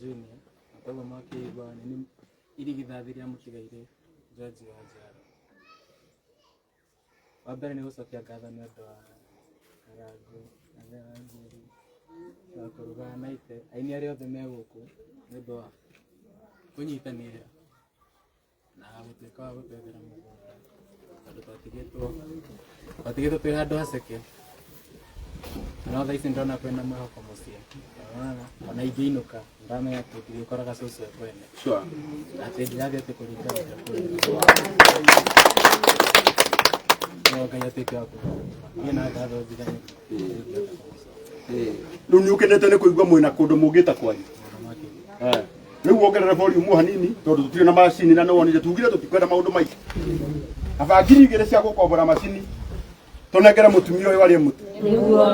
Junior, na koguo mwakĩigua nĩ niĩ irigithathi rĩa mũtigairĩ George wa Njaro. Wa mbere nĩ gũcokia ngatho nĩ ũndũ wa Karangũ na Njeri na kũruga na Ithe, aini arĩa othe me gũkũ nĩ ũndũ wa kũnyitanĩra na gũtuĩka wa gũtwethera mũgũnda tondũ twatigĩtwo twĩ handũ haceke. No thaa ici ndĩrona kwĩna mwĩhoko mũciĩ. Ona ingĩinũka ndamenya atĩ ndirĩkoraga cũcũ e kwene. Na atĩ ndirathiĩ atĩ kũringa gũtĩa kũrĩa. No Ngai atuĩke wa kũmũrathima. Niĩ na ngatho njiganĩru. Ingĩhota kũmũcokia. Rĩu nĩ ũkenete nĩ kũigua mwĩna kũndũ mũngĩta kwanyu? Mũno makĩria. Eh. Rĩu wongerere volume hanini tondũ tũtirĩ na macini na nĩwonire tugire tũtikwenda maũndũ maingĩ. Aba 2000 cia gũkombora macini tũnengere mũtumia ũyũ arĩe mũtu.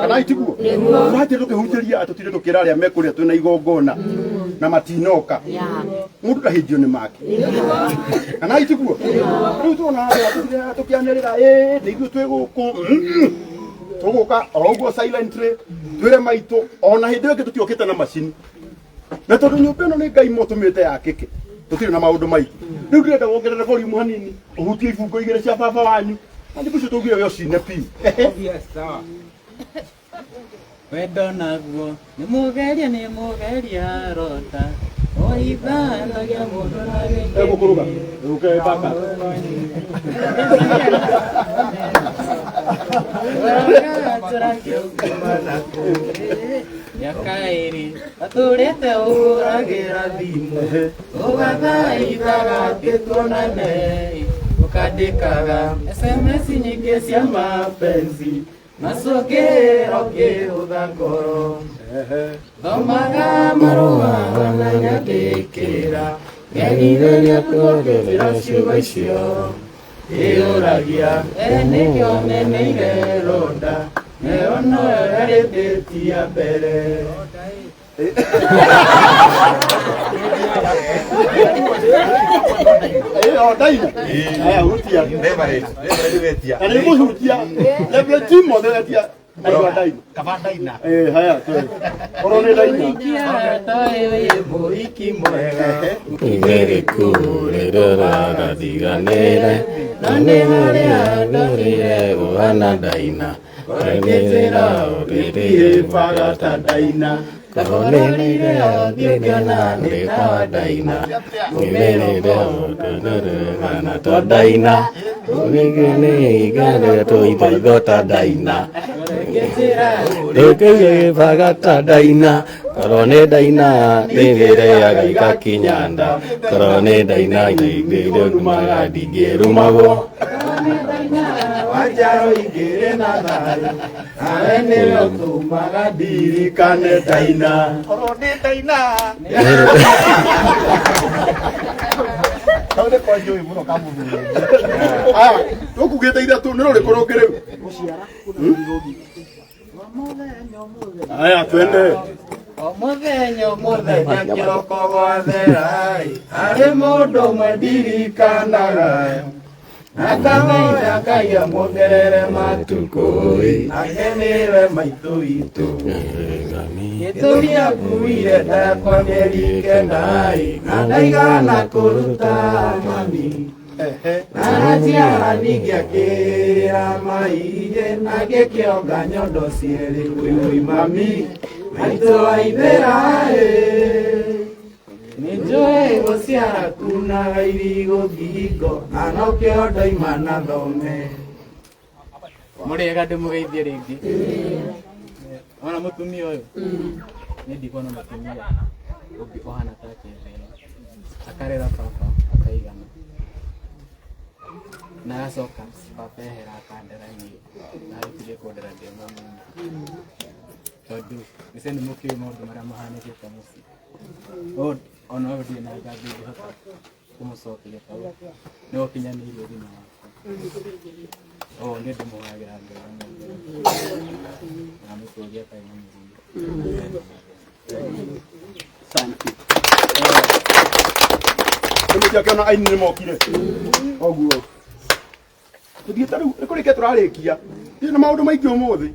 Kana itiguo? Tũrathiĩ tũkĩhunjĩria tũtinde tũkĩra arĩa mekũrĩa twĩna igongona na matinoka. Mũndũ ndahĩnjio nĩ make. Kana itiguo? Rĩu tuona andũ tũkĩanĩrĩra ĩĩ nĩ ithuĩ twĩ gũkũ. Tũgũka o ũguo silently twĩre maitũ ona hĩndĩ ĩyo ĩngĩ tũtiokĩte na macini. Na tondũ nyũmba ĩno nĩ Ngai mũtũmĩte yakĩke tũtirĩ na maũndũ maingĩ. Rĩu ndĩrenda wongerere volume hanini ũhutie ibungo igĩrĩ cia baba wanyu na nyĩmbo icio tũugire we ũcine piũ. Wendo naguo nĩ mũgeria nĩ mũgeria rota o ithanagia mũndũ na gĩkĩ. Egũkũrũga ũke baba. Mĩaka ĩrĩ atũrĩte ũhũragĩra thimũ ũgathaithaga atĩ tuonane ũkandĩkaga SMS nyingĩ cia mapenzi macũngĩrĩro ngĩhũtha ngoro thomaga marũa wananyandĩkĩra ngegirĩria kuongerera ciugo icio ĩyũragia nĩkĩo neneire ronda nayo noyo yarĩthĩtia mbere. Ĩyo ndaina. Aya hutia. Leverage, leverage wetia. Na nĩ mũhutia. Leverage Timothy wetia. Aigua ndaina. Kaba ndaina. Eh haya twende. Korwo nĩ ndaina. Mũhiki mwega Igĩrĩku rĩrũragathiganĩre na nĩ harĩa ndũrire ũhana ndaina rĩrĩra Ũrĩrĩbaga ta ndaina. Kahonere ũthiũkĩona nĩ ta ndaina Ngĩrĩre ũtũrũrũgana ta ndaina Ũgĩgĩnĩigare tũithaitho ta ndaina Rĩkĩgĩbaga ta ndaina Korwo nĩ ndaina nĩrĩrĩaga igakinya nda Korwo nĩ ndaina ndingĩrumaga ndingĩrumagwo Wanjaro igĩrĩ na thayũ nawe nĩwe ũtũmaga Ndirikane ndaina. Korwo nĩ ndaina. Kau nĩ kwa njũĩ mũno kamũthuri. Aya tũkugĩte ithatũ nĩ rũrĩkũ rũngĩ rĩu? Aya twende. O mũthenya o mũthenya kĩroko gwathera-ĩ, harĩ mũndũ ũmwe ndirikanaga akamaitha Ngai amuongerere matukũ-ĩ, nake nĩwe maitũ witũ. Gĩtũmi akuire ndakwa mĩeri kenda-ĩ, na ndaigana kũruta mami. Araciara ningĩ akĩrĩra maige na ngĩkĩonga nyondo cierĩ wĩwĩ mami maitũ waithĩra-ĩ. Nĩnjũĩ gũciara kunaga irigũ ngingo na nokĩo ndoima na thome. Mũrĩega ndĩmũgeithie rĩngĩ. Ona mũtumia ũyũ nĩ ndikuona mũtumia ũngĩ ũhana take thĩ ĩno. Akarera baba akaigana na agacoka baba ehera akandera niĩ na arĩkirie kũndera ndĩ mũnini tondũ mbica nĩ mũkĩũĩ maũndũ marĩa mahanĩkĩte mũciĩ. Ona ũyũ ndirĩ na ngatho ingĩhota kũmũcokeria tondũ nĩwe ũkinyanĩirie ũgima wakwa. Nĩ ndĩmũhoyagĩra Ngai na amũtũrie atarĩ na mĩrimũ. Asante. Nĩ mũtiakĩona aini nĩ mokire. Oguo. Tũthiĩte rĩu nĩ kũrĩkia tũrarĩkia. Thiĩ na maũndũ maingĩ ũmũthĩ.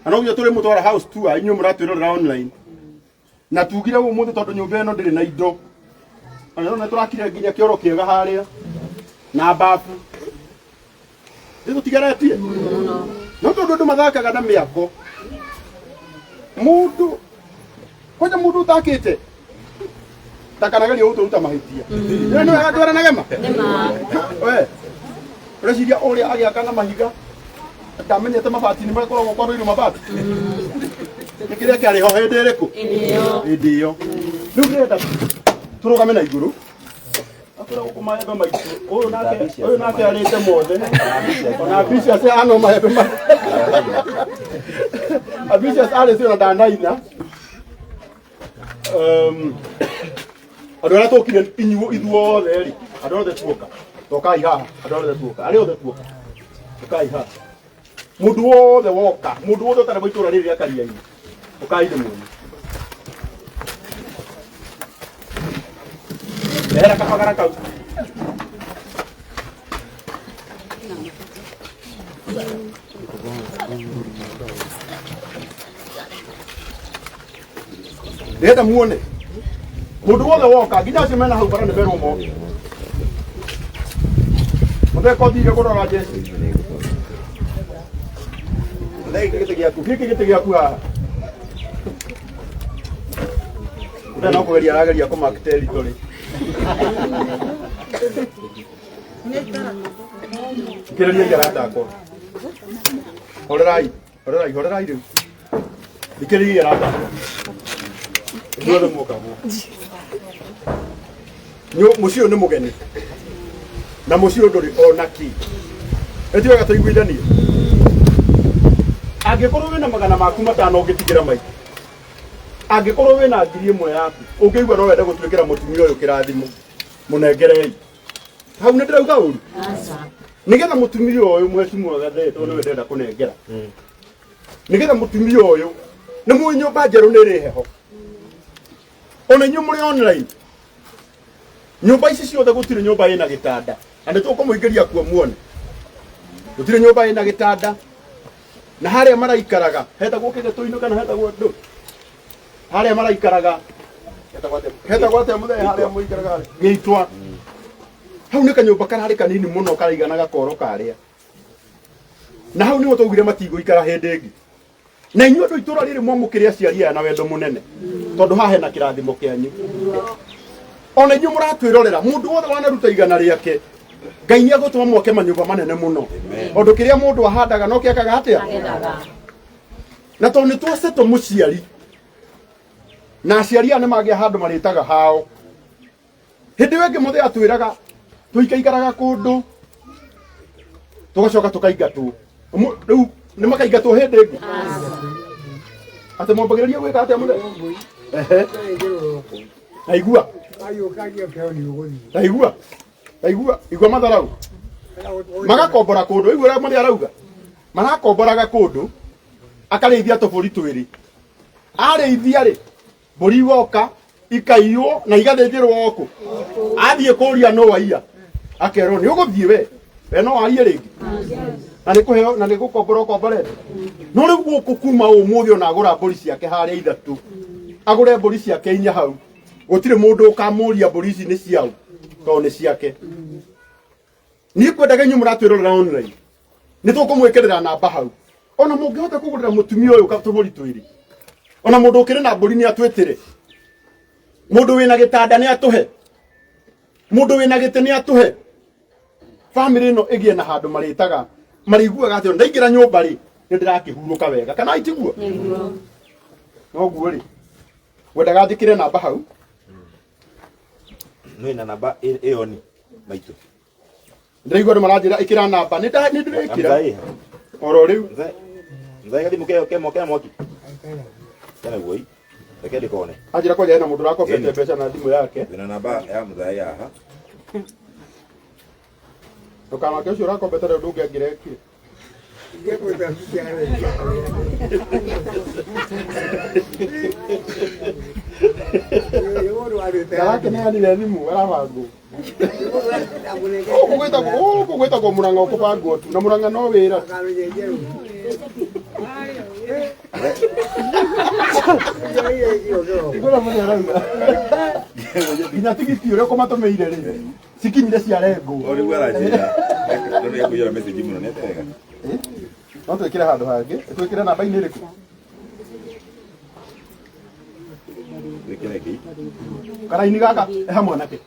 Na no nginya tũrĩmũtwara house tour inyuĩ mũratwĩrorera online. Na tugire ũmũthĩ tondũ nyũmba ĩno ndĩrĩ na indo. Na nĩ tũrakire nginya kĩoro kĩega harĩa na bafu. Nĩ tũtigeretie no tondũ andũ mathakaga na mĩako mũndũ kwanja mũndũ ũtakĩte ndakanagerie gũtũruta mahĩtia. Nĩ wega twaranage ma we ũreciria ũrĩa agĩaka na mahiga ndamenyete mabati nĩ makoragwo kwarũirwo mabati nĩ kĩrĩa kĩarĩ ho hĩndĩ ĩrĩkũ hĩndĩ ĩyo. Rĩu ndĩrenda tũrũgame na igũrũ akwĩra gũkũ maembe maitũ ũyũ nake ũyũ nake arĩte mothe ona ambitious ano maembe ma ambitious arĩte ona ndanaina. Andũ arĩa tũkire ithuothe rĩ, andũ othe tuoka tokai haha, andũ othe tuoka, arĩa othe tuoka tokai haha, mũndũ wothe woka, mũndũ wothe ũtarĩ wa itũũra rĩrĩ rĩa Karia-inĩ, ũkai ndĩmuone. Rehera kabagara kau. Ndĩrenda muone mũndũ wothe woka nginya acio mena hau bara nĩ merwo moke. Mũtheko thire kũrora Jesu. Gĩkĩ gĩtĩ gĩaku, gĩkĩ gĩtĩ gĩaku haha. Ũrĩa no kũgeria arageria kũmark territory. Thikĩrĩriai arata akwa. Horerai, horerai, horerai rĩu. Thikĩrĩriai arata akwa. Ithuothe muoka gũkũ. Mũciĩ ũyũ nĩ mũgeni. Na mũciĩ ũyũ ndũrĩ ona kĩ. Ĩti wega tũiguithanie. Angĩkorwo wĩna 500 ũngĩtigĩra maitũ. Angĩkorwo wĩna 1000 yaku, ũngĩigua no wende gũtuĩkĩra mũtumia ũyũ kĩrathimo, mũnengerei. Hau nĩ ndĩrauga ũru? Nĩgetha mũtumia ũyũ mheshimiwa Gathee, tondũ nĩwe ndĩrenda kũnengera. Nĩgetha mũtumia ũyũ, nĩ mũĩ nyũmba njerũ nĩ ĩrĩ heho. Ona inyuĩ mũrĩ online. Nyũmba ici ciothe gũtirĩ nyũmba ĩna gĩtanda. Na nĩ tũkũmũingĩria kuo muone. Gũtirĩ nyũmba ĩna gĩtanda. Na harĩa maraikaraga, hetagwo kĩgetũ-inĩ kana hetagwo ndũ? Harĩa maraikaraga, hetagwo atĩa mũthee harĩa mũikaraga? Gĩitwa. Hau nĩ kanyũmba kararĩ kanini mũno karaigana gakoro karĩa. Na hau nĩho twaugire matigũikara hĩndĩ ĩngĩ. Na inyuĩ andũ itũra rĩrĩ mwamũkĩre aciari aya na wendo mũnene tondũ haha hena kĩrathimo kĩanyu. Ona inyuĩ mũratwĩrorera, mũndũ wothe wanaruta 100 rĩake, Ngai nĩ egũtũma mwake manyũmba manene mũno. Tondũ kĩrĩa mũndũ ahandaga no kĩakaga atĩa? Na tondũ nĩ twacetwo mũciari na aciari aya nĩ magĩa handũ marĩtaga hao. Hĩndĩ ĩyo ĩngĩ mũthee atwĩraga tũikaikaraga kũndũ tũgacoka tũkaingatwo. Rĩu nĩ makaingatwo hĩndĩ ĩngĩ? Atĩ mwambagĩrĩria gwĩka atĩa mũthee? Ehe. Naigua. Naigua. Naigua. Igua matharau. Magakombora kũndũ. Igua ũrĩa mũthee arauga. Marakomboraga kũndũ akarĩithia tũbũri twĩrĩ. Arĩithia rĩ, mbũri igoka ikaiywo na igathĩnjĩrwo o kũ. Athiĩ kũria no waiya. Akerwo nĩ ũgũthiĩ we. We no waiye rĩngĩ. Na nĩ kũheo na nĩ gũkombora ũkomborete. No rĩu gũkũ kuma ũmũthĩ ona agũra mbũri ciake harĩa ithatũ. Agũre mbũri ciake inya hau. Gũtirĩ mũndũ ũkamũria mbũri ici nĩ ciaũ tondũ nĩ ciake. Niĩ ngwendaga inyuĩ mũratwĩrorera online. Nĩ tũkũmwĩkĩrĩra namba hau. Ona mũngĩhota kũgũrĩra mũtumia ũyũ tũbũri twĩrĩ. Ona mũndũ ũkĩrĩ na mbũri nĩ atwĩtĩre. Mũndũ wĩna gĩtanda nĩ atũhe. Mũndũ wĩna gĩtĩ nĩ atũhe. Family ĩno ĩgĩe na handũ marĩtaga marĩiguaga atĩ ndaingĩra nyũmba rĩ nĩ ndĩrakĩhurũka wega kana itiguo? Noguo rĩ wendaga njĩkĩre namba hau. Nĩ na namba ĩyo ni maitũ. Ndĩraigua andũ maranjĩra ĩkĩra namba nĩ ndĩrekĩra oro rĩu. Mzai gathimũ keo kemo kena mwaki. Kena guoi. Reke ndikone. Anjĩra kwanja hena mũndũ ũrakombete mbeca na thimũ yake. Wĩna namba ya Mzai haha. Ndũkamake ũcio ũrakombete rĩu ndũngĩangĩrekire. Ndarakeneanire thimũ arabangwo. Gũkũ gwĩtagwo gũkũ gwĩtagwo mũrang'a ũkũbangwo tu na mũrang'a no wĩra. Igũra mũrĩ arauga. Nginya tigiti ũrĩa ũkũmatũmĩire rĩ, cikinyire ciarengwo. O nĩguo aranjĩra. Ndona ekũiyũra message mũno nĩ atega. No twĩkĩre handũ hangĩ, twĩkĩre namba-inĩ ĩrĩkũ? Wĩkĩre ngei. Karaini gaka eha mwanake.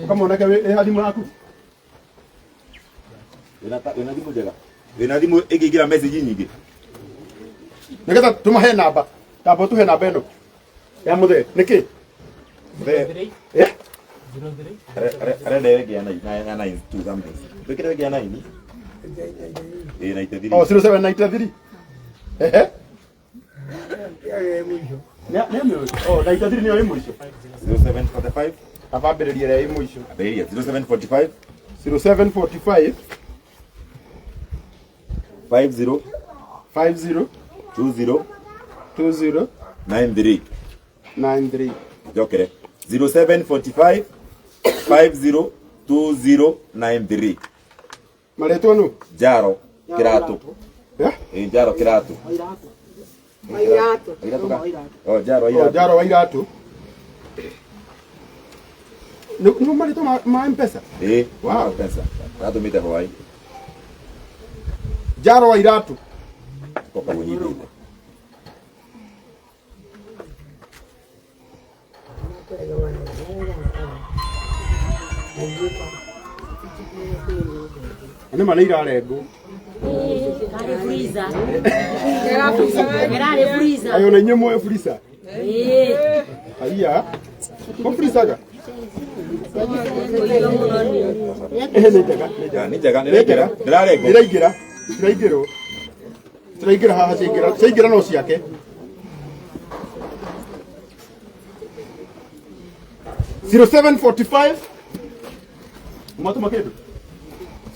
Ũkamwanake wĩ ĩha thimũ yaku. Wĩna wĩna thimũ njega. Wĩna thimũ ĩngĩingĩra message nyingĩ. Nĩgetha tũmahe namba. Tamba ũtũhe namba ĩno. Ya mũthee, nĩkĩ? Mũthee. Eh? Arenda ĩngĩ ya nine ya nine two something. Wĩkĩre ĩngĩ ya nine. Ĩĩ 93. Oh, 0793. Ehe. Nĩ nĩ mĩũĩ. Oh, 93 nĩyo ĩ mũico. 0745. Abambĩrĩria ĩrĩa ĩ mũico. Ambĩrĩria 0745 0745 50 50 20 20 93. 93. Njokere 0745 50 2093. Marĩtwo nũ? Njaro Kĩratũ. Eh? Ĩĩ Njaro Kĩratũ. Wairatu. Wairatu ka? Oh, Njaro Oh, Wairatu. Njaro wa Iratũ. Nĩ nĩ marĩtwo ma, ma M-Pesa? Ĩĩ, Wow. pesa. Aratũmĩte hwaĩ. Njaro wa Iratũ. Koka ũnyitĩte. Nĩ ma nĩ irarengwo. Karĩ freezer. Ĩrarĩ freezer. Ayo na inyuĩ mũĩ freezer? Ĩĩ. Haiya. Ko freezaga? Kũigua mũno nĩ. Ĩhĩ nĩ njega, nĩ njega. Nĩ njega, nĩ njega. Ndĩrarengwo. Iraingĩra, iraingĩrwo. Ciraingĩra haha ciaingĩra, ciaingĩra no ciake. 0745 Mwatũma kĩndũ?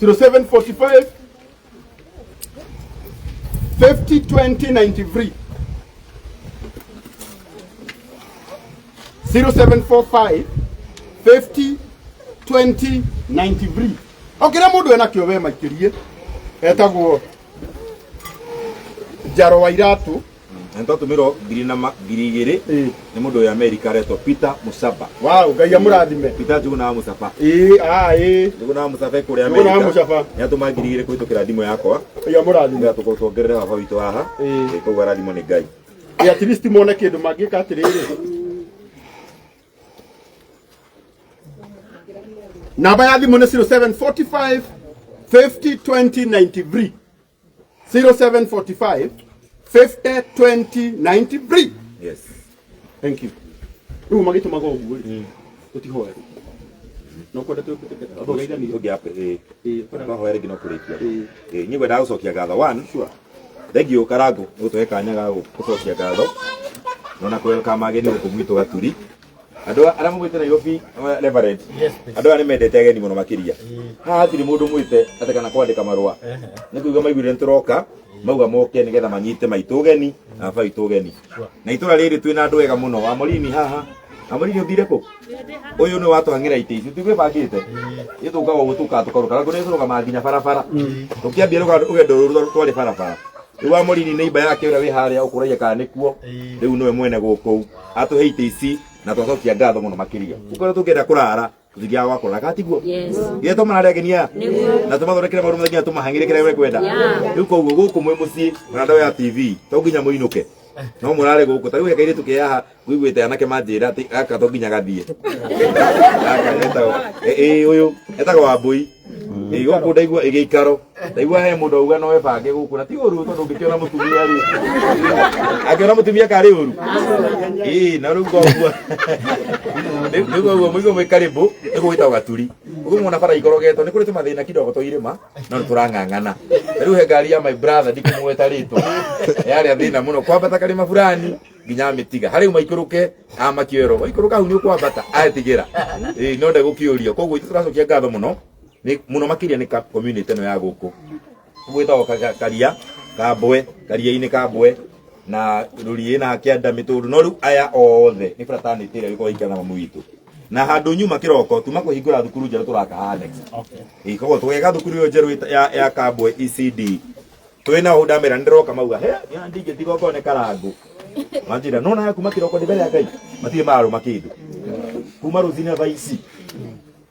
0745 50 20 93 0745 50 20 93 o kĩrĩa mũndũ enakĩo we maikĩrie etagwo Njaro wa Iratũ. Na nĩtwatũmĩrwo ngiri na 2000 Ĩĩ. nĩ mũndũ wĩ Amerika aretwo Peter Musaba. Wow, Ngai amũrathime. Peter Njuguna wa Musaba. Ĩĩ, a ĩĩ. Njuguna wa Musaba kũrĩa Njuguna wa Amerika. Mũcaba. Nĩatũma 2000 kũhĩtũkĩra thimũ yakwa. Ngai amũrathime. Nĩgetha tũkorwo tuongerere baba witũ haha. Ĩĩ. Ĩĩ, koguo arathimwo nĩ Ngai. Ĩ, at least mone kĩndũ mangĩka atĩrĩrĩ. Namba ya thimũ nĩ 0745 50 20 93. 0745 50 20 93. Yes. Thank you. Rĩu magĩtũmaga ũguo rĩ, tũtihoe. No kwenda tũgeithanie. Tũngĩape ĩĩ. Ĩĩ, kwenda- Twahoya rĩngĩ no kũrĩkia. Ĩĩ. Ĩĩ, niĩ ngwendaga gũcokia ngatho one. Sure. Thengiũ Karangũ nĩ gũtũhe kanya ga gũcokia ngatho nona kũwelcome ageni gũkũ gwitũ Gaturi. Andũ arĩa maumĩte Nairobi, Reverend, andũ aya nĩ mendete ageni mũno makĩria. Haha hatirĩ mũndũ mwĩte atĩ kana kwandĩka marũa. Nĩ kũigua maiguire nĩ tũroka, mauga moke nĩgetha manyite maitũ ũgeni na baba witũ ũgeni. Na itũra rĩrĩ twĩna andũ ega mũno. Wamorini haha. Wamorini ũthire kũ? Ũyũ nĩ watũhang'ĩra itĩ ici, tũgwĩbangĩte. Ithuĩ tũkaga ũguo tũkaga tũkaruka. Karangũ nĩ tũrũgamaga nginya barabara. Tũkĩambia rũgendo rũrũ twarĩ barabara. Rĩu Wamorini neighbor yake ũrĩa wĩ harĩa ũkũragia kana nĩkuo. Rĩu nĩwe mwene gũkũ. Atũhe itĩ ici na twacokia ngatho mũno makĩria. Ũkorwo tũngĩenda kũrara tũtithiaga gwa kũrara kana tiguo? Yes. Githĩ to marare ageni aya? Nĩguo. Na tũmathondekere maũndũ mothe nginya tũmahang'ĩre kĩrĩa mekwenda. Yeah. Rĩu koguo gũkũ mwĩ mũciĩ ona ndoo ya TV to nginya mũinũke. No mũrare gũkũ. Ta rĩu he kairĩtu ke haha ngũiguĩte anake manjĩra atĩ gaka to nginya gathiĩ. Gaka getagwo ĩĩ ũyũ etagwo Wambũi. Ĩĩ gũkũ ndaigua ĩgĩikaro. Ndaigua he mũndũ auga no ebange gũkũ na ti ũru tondũ ũngĩkĩona mũtumia rĩ. Angĩona mũtumia karĩ ũru. Ĩĩ na rĩu koguo. Rĩu koguo mũigue mwĩ karibu nĩ gwĩtagwo Gaturi. Ũguo muona bara ikorogetwo nĩ kũrĩ tũmathĩna kidogo twa irĩma no nĩ tũrang'ang'ana. Ta rĩu he ngari ya my brother ndikũmũgweta rĩtwa. Yarĩa thĩna mũno kwambata karĩma fulani nginya amĩtiga. Harĩa uma ikũrũke amakĩoerwo. Waikũrũka hau nĩ ũkwambata atigĩra. Ĩĩ no ndegũkĩũrio. Koguo ithuĩ tũracokia ngatho mũno nĩ mũno makĩria nĩ community ĩno ya gũkũ. Gwĩtagwo Karia Kambwe, Karia-inĩ Kambwe na Rũriĩ na Kĩanda Mĩtũndũ. No rĩu aya othe nĩ fraternity ĩrĩa ĩgĩkoragwo ĩikara na mamu witũ. Na handũ nyuma kĩroko tuma kũhingũra thukuru njerũ tũraka haha next. Ĩĩ koguo tũgeka thukuru ĩyo njerũ ya Kambwe ECD. Twĩ nao ndamera nĩndĩroka mauga he ndingĩtiga okorwo nĩ Karangũ. Manjĩra no na kuma kĩroko ndĩ mbere ya Ngai matirĩ mararũma kĩndũ. Kuma rũcinĩ thaa ici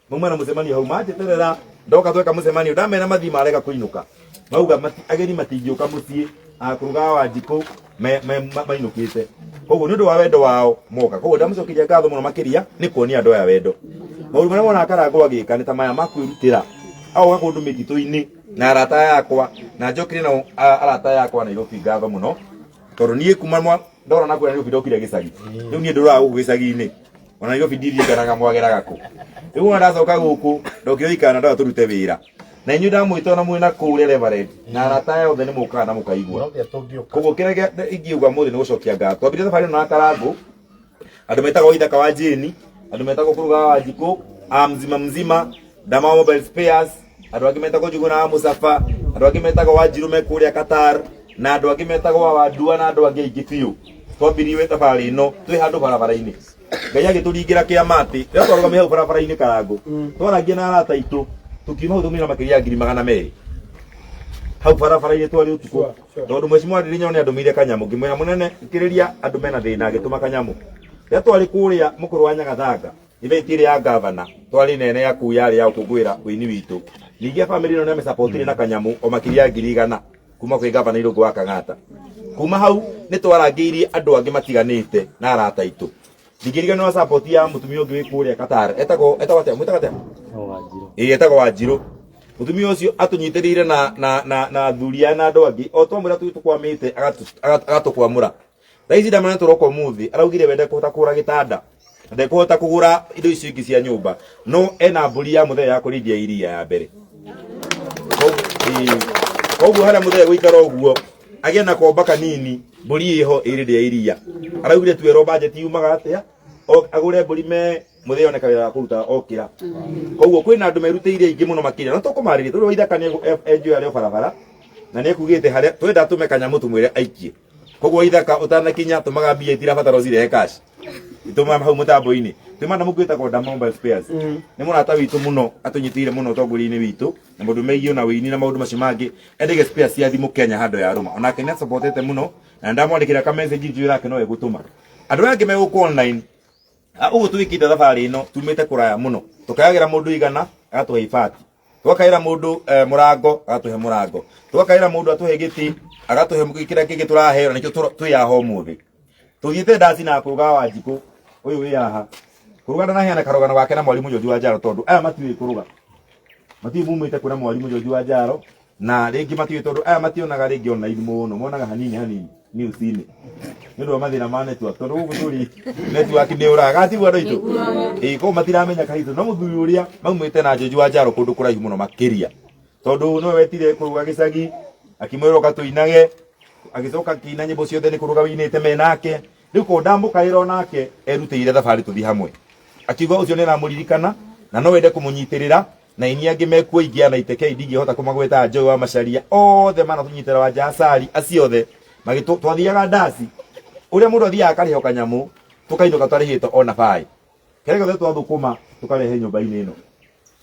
mauma na mũcemanio hau manjeterera ndoka tweka mũcemanio ndamera mathiĩ marega kũinũka mauga ageni matingĩũka mũciĩ akũrugaga Wanjikũ mainũkĩte. Koguo nĩ ũndũ wa wendo wao moka. Koguo ndamũcokeria ngatho mũno makĩria nĩ kuonia andũ aya wendo. Maũndũ marĩa monaga Karangũ agĩka nĩ ta maya ma kwĩrutĩra agoka kũndũ mĩtitũ-inĩ na arata yakwa na njokire nao arata yakwa Nairobi ngatho mũno tondũ niĩ kuma ndora na kuo Nairobi ndokire gĩcagi rĩu niĩ ndũraga gũkũ gĩcagi-inĩ ona Nairobi ndirikanaga mwageraga kũ. Rĩu ona ndacoka gũkũ ndokire gũikara na ndoya tũrute wĩra na inyuĩ ndamwĩta ona mwĩna kũrĩa Reverend na arata aya othe nĩ mũkaga na mũkaigua. Koguo kĩrĩa ingiuga mũthĩ nĩ gũcokia ngatho. Twambire thabarĩ ĩno na Karangũ, andũ metagwo Ithaka wa Jane, andũ metagwo Kũruga wa Wanjikũ, a mzima mzima, Dama Mobile Spares, andũ angĩ metagwo Njuguna wa Mũcaba, andũ angĩ metagwo Wanjirũ me kũrĩa Qatar, na andũ angĩ metagwo wa Wandua na andũ angĩ aingĩ biũ. Twambirie thabarĩ ĩno twĩ handũ barabara-inĩ. Ngai agĩtũringĩra kĩama atĩ rĩrĩa twarũgamire hau barabara-inĩ Karangũ, twarangia na arata aitũ, tũkiuma hau tũmĩra makĩria ya 200,000 hau barabara-inĩ twarĩ ũtukũ. Tondũ mheshimiwa Ndirinya nĩ andũmĩire kanyamũ, ngĩmwĩra mũnene ikĩrĩria andũ mena thĩna, agĩtũma kanyamũ. Rĩrĩa twarĩ kũrĩa mũkũrũ wa Nyagathanga, event ĩrĩa ya gavana, twarĩ nene ya kũu yarĩ ya gũkũngũĩra ũini witũ. Ningĩ family ĩno nĩ amĩsapotire na kanyamũ o makĩria ya 100,000 kuma kwĩ gavana Irũngũ wa Kang'ata. Kuma hau nĩ twarangĩirie andũ angĩ matiganĩte na arata aitũ. Ndingĩriganĩrwo support ya mũtumia ũngĩ wĩ kũrĩa Qatar, etagwo atĩa? Mwĩtaga atĩa? Ĩĩ, etagwo Wanjirũ. Mũtumia ũcio atũnyitĩrĩire na athuri aya na andũ angĩ o twamwĩra tũkwamĩte agatũkwamũra. Thaa ici ndamwĩra tũroka ũmũthĩ araugire we ndekũhota kũgũra gĩtanda, ndekũhota kũgũra indo icio ingĩ cia nyũmba, no ena mbũri ya mũthee ya kũrĩithia iria ya mbere. Koguo harĩa mũthee gũikara ũguo agĩe na komba kanini, mbũri ĩho ĩrĩrĩa iria. Araugire twerwo budget yumaga atĩa, agũre mbũri me mũthee one kawĩra ga kũruta okĩra. Koguo kwĩna andũ merutĩire aingĩ mũno makĩria, no tũkũmarĩria tondũ Waithaka nĩ enjoy arĩ o barabara na nĩ ekugĩte harĩa twenda tũme kanyamũ tũmwĩre aikie. Koguo Waithaka ũtanakinya tũmaga mbia itirabatara ũcirehe cash, tũma hau mũtambo-inĩ. Twĩ na mũndũ wĩtagwo Dama Mobile Spares, nĩ mũrata witũ mũno, atũnyitĩire mũno ũtongoria-inĩ witũ na maũndũ megiĩ ona wĩini na maũndũ macio mangĩ. Endege spares cia thimũ Kenya handũ ya rũma, onake nĩ asupportete mũno na ndamwandĩkĩra ka message njũĩ nake no egũtũma. Andũ aya angĩ me gũkũ online ũguo twĩkĩte thabarĩ ĩno tumĩte kũraya mũno, tũkayagĩra mũndũ igana agatũhe ibati, twakaĩra mũndũ mũrango agatũhe mũrango, twakaĩra mũndũ atũhe gĩtĩ agatũhe kĩrĩa kĩngĩ tũraheo, na nĩkĩo twĩ haha ũmũthĩ. Tũthiĩte ndaci na kũruga Wanjikũ ũyũ wĩ haha. Kũruga ndanaheana karũgano gake na mwarimũ George wa Njaro, tondũ aya matiũĩ kũruga, matiũĩ mumĩte kwĩna mwarimũ George wa Njaro, na rĩngĩ matiũĩ tondũ aya mationaga rĩngĩ online mũno, monaga hanini hanini news-inĩ nĩ ũndũ wa mathĩna ma network, tondũ gũkũ tũrĩ network nĩ ũraga gatiguo andũ aitũ ĩĩ, koguo matiramenya kahitũ. No mũthuri ũrĩa maumĩte na George wa Njaro kũndũ kũraihu mũno makĩria, tondũ nĩwe wetire kũruga gĩcagi akĩmwĩra ũka tũinage, agĩcoka akĩina nyĩmbo ciothe nĩ kũruga wĩinĩte menake. Rĩu ko ndamũkaĩra onake erutĩire thabarĩ tũthiĩ hamwe, akiuga ũcio nĩ aramũririkana na no wende kũmũnyitĩrĩra, na ini angĩ mekuo ingĩ ana itekei ndingĩhota kũmagweta, Joe wa Macharia othe manatũnyitĩra, wa Jasari acio othe magĩtũ twathiaga ndaci ũrĩa mũndũ athiaga akarĩhwo kanyamũ tũkainũka twarĩhĩtwo ona baĩ. Kĩrĩa gĩothe twathũkũma tũkarehe nyũmba-inĩ ĩno,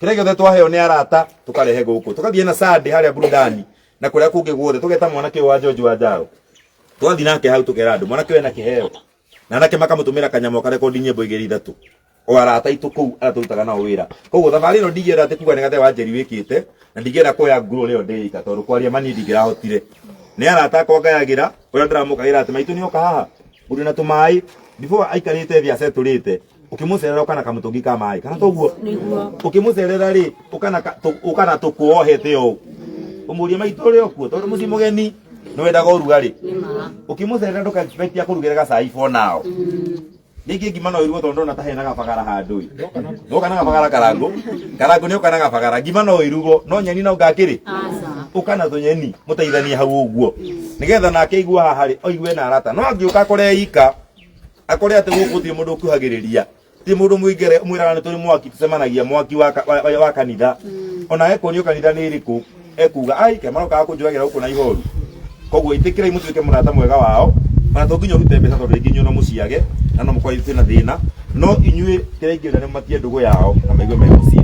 kĩrĩa gĩothe twaheo nĩ arata tũkarehe gũkũ, tũkathiĩ na Sunday harĩa burudani na kũrĩa kũngĩ guothe, tũgeta mwanake ũyũ wa George wa Njaro, twathiĩ nake hau tũkera andũ mwanake ũyũ ena kĩheo, na anake makamũtũmĩra kanyamũ akarekondi nyĩmbo igĩrĩ ithatũ o arata aitũ kũu arĩa tũrutaga nao wĩra. Koguo thabarĩ ĩno ndingĩenda atĩ kuga nĩ gathe wa Njeri wĩkĩte, na ndingĩenda kuoya ngurũ rĩo ndĩika, tondũ kwaria mani ndingĩrahotire. Nĩ arata akwa ngayagĩra ũrĩa ndĩramũkagĩra atĩ maitũ nĩoka haha ũndũ na tũmaĩ before aikarĩte thĩ acetũrĩte, ũkĩmũcerera ũkana kamũtũngi ka maĩ kana toguo ũkĩmũcerera rĩ ũkana tũkuohete ũũ ũmũrie maitũ ũrĩ okuo, tondũ mũciĩ mũgeni nĩ wendaga ũrugarĩ. Ũkĩmũcerera ndũka expect akũrugĩre gacai for now, rĩngĩ ngima no ĩrugwo tondũ ndona ta hena gabagara handũ ĩ ndoka na gabagara Karangũ, Karangũ nĩ oka na gabagara, ngima no ĩrugwo no nyeni no ngakĩrĩ ũka na tũnyeni mũteithanie hau ũguo nĩgetha nake aigua haha rĩ oigue na arata. No angĩũka akore ika akore atĩ gũkũ gũtirĩ mũndũ ũkuhagĩrĩria, ti mũndũ mũingĩre mwĩraga nĩ tũrĩ mwaki tũcemanagia mwaki wa kanitha, ona ekuonio kanitha nĩ ĩrĩkũ ekuga ai kemarokaga kũnjũragĩra gũkũ na ihoru. Koguo ĩtĩkĩrai mũtuĩke mũrata mwega wao, ona to nginya ũrute mbeca tondũ rĩngĩ inyuĩ no mũciage na no mũkorwo twĩna thĩna, no inyuĩ kĩrĩa ingĩenda nĩ matie ndũgũ yao na maigue me mũciĩ.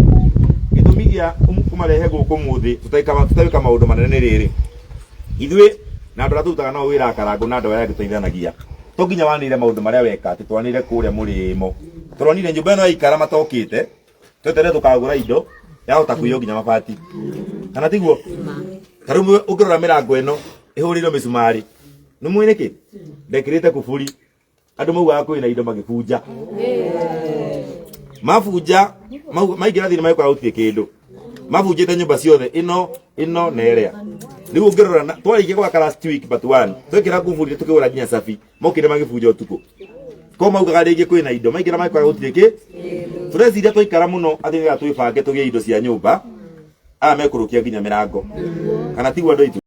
Gĩtũmi gĩa kũmarehe gũkũ mũthĩ tũtawĩka maũndũ manene nĩ rĩrĩ. Ithuĩ na andũ arĩa tũrutaga nao wĩra Karangũ na andũ arĩa angĩ tũteithanagia, to nginya wanĩrĩre maũndũ marĩa weka atĩ twanĩrĩre kũrĩa mũrĩmo. Tũronire nyũmba ĩno yaikara matokĩte, tweterere tũkagũra indo, yahota kũiywo nginya mabati. Kana tiguo? Ta rĩu ũngĩrora mĩrango ĩno ĩhũrĩirwo mĩcumarĩ, nĩ mũĩ nĩkĩ? Ndekĩrĩte kuburi. Andũ maugaga kwĩna indo magĩbunja. Mabunja, maingĩra thĩinĩ magĩkora gũtirĩ kĩndũ. Mabunjĩte nyũmba ciothe ĩno, ĩno na ĩrĩa. Rĩu ũngĩrora twarĩkia gwaka last week but one, twekĩra kuburi tũkĩgũra nginya cabi, mokire magĩbunja ũtukũ. Ko maugaga rĩngĩ kwĩna indo, maingĩra magĩkora gũtirĩ kĩ. Tũreciria twaikara mũno atĩ nĩgetha twĩbange tũgĩe indo cia nyũmba, aya mekũrũkia nginya mĩrango. Kana tiguo andũ aitũ?